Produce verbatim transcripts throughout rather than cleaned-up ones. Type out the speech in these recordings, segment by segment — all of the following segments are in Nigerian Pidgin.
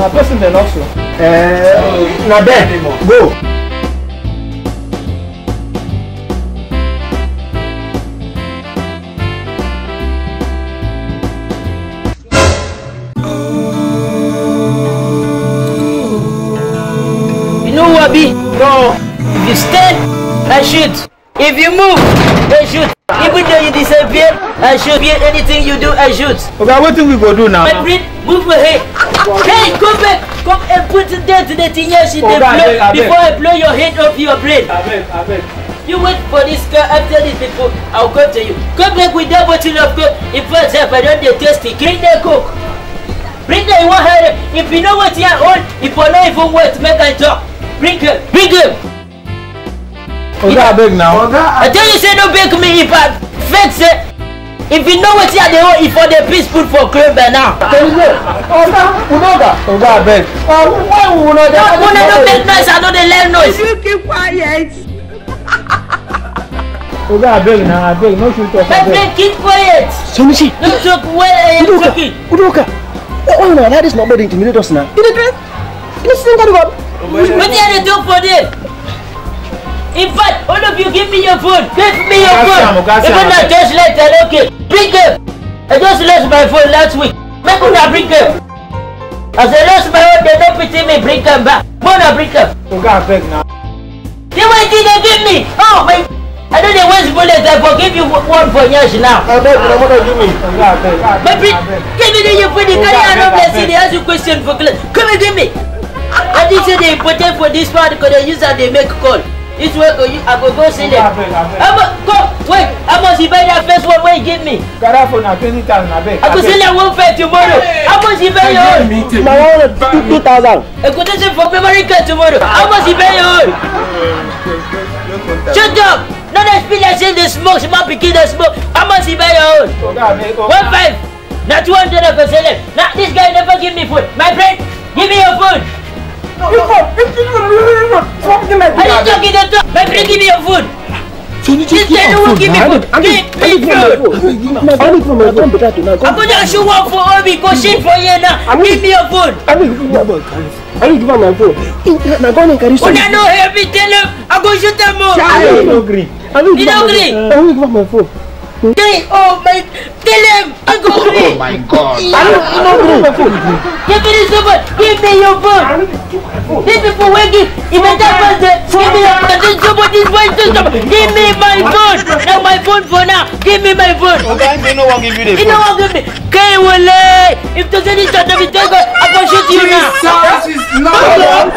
A person dey knock so. Eh, na there. Go. You know what be? No. If you stand, I shoot. If you move, I shoot. Even though you disappear, I shoot. Anything you do, I shoot. Oga, wetin we go do now? My friend, move your head. Hey, come back. Come and put it down to the thing here. She dey blow before I blow your head off your brain. Abeg, abeg. You wait for this car. After these people, I'll come to you. Come back with that bottle of Coke. In fact, sef, I don dey taste it. Bring that Coke. Bring that one hundred. If you know what you are on, if you no even wait, make I talk. Bring him. Bring him. Oga, abeg now. Oga, I tell you say no beg me if I vex say if you know wetin I dey owe, if for the peace put for clear by now. Oga, Udoga. Oga, abeg. Uh, why we no dey? Una no make noise, I no dey learn noise. You keep quiet. Oga, abeg na, abeg, no shoot us. My friend, keep quiet. Sonichi. No talk when I am talking. Udoka, why una allow this nobody intimidate us now? You dey craze? You no see wetin I dey talk for there? In fact, all of you, give me your phone. Give me your phone. Even na just like that, okay. Bring them. I just lost my phone last week. Make una bring them. As I lost my own, they no pity me. Bring them back. Mona, bring them. Oga, abeg now. The way they give me. Oh my. I no dey waste bullet. I forgive you one for years now. Abeg, una mother give me. Oga, abeg. My friend, give me the, you put the carry around the city. Ask you question for class. Come and give me. I think say they important for this part because they use that they make call. This way go you, I go go see them. Abeg, abeg. How much? Come, wait. How much you buy that first one? Wait, give me. Gather for na twenty thousand, abeg. I go sell that one five tomorrow. How much you buy your own? My own two thousand. I go sell for memory card tomorrow. How much you buy your own? Shut up. No dey speak like say dey smoke. Small pikin dey smoke. How much you buy your own? One five. Na two hundred I go sell them. Now this guy never give me food. My friend, give me your phone. Are you talking to talk? My friend, give me your phone. This guy no wan give me food. Give me phone. I go just shoot one for Obi. Go shit for here now. Give me your phone. I will give am my phone. Na go and carry something. Una no help me tell him. I go shoot them all. I no gree. I will give am my phone. I will give am my phone. Hey, oh my, tell him. I go gree. Oh my God. I no, I no gree. Give me this phone. Give me your phone. This people wey give. If I tell person, give me your phone. This somebody, this boy, this somebody. Give me my phone. Now my phone for now. Give me my phone. Oga, he no wan give you the phone. He no wan give me. K wole! If to say this shot, we take God, I go shoot you now. Jesus is Lord.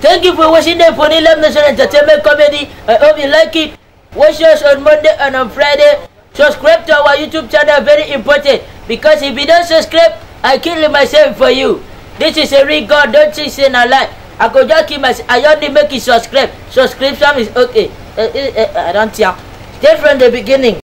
Thank you for watching the Funny Love Nation Entertainment Comedy. I hope you like it. Watch us on Monday and on Friday. Subscribe to our YouTube channel, very important. Because if you don't subscribe, I kill myself for you. This is a real God, don't think say na lie. I go just kill myself. I only make you subscribe. Subscription is okay. Eh, eh, eh, I don't care. Stay from the beginning.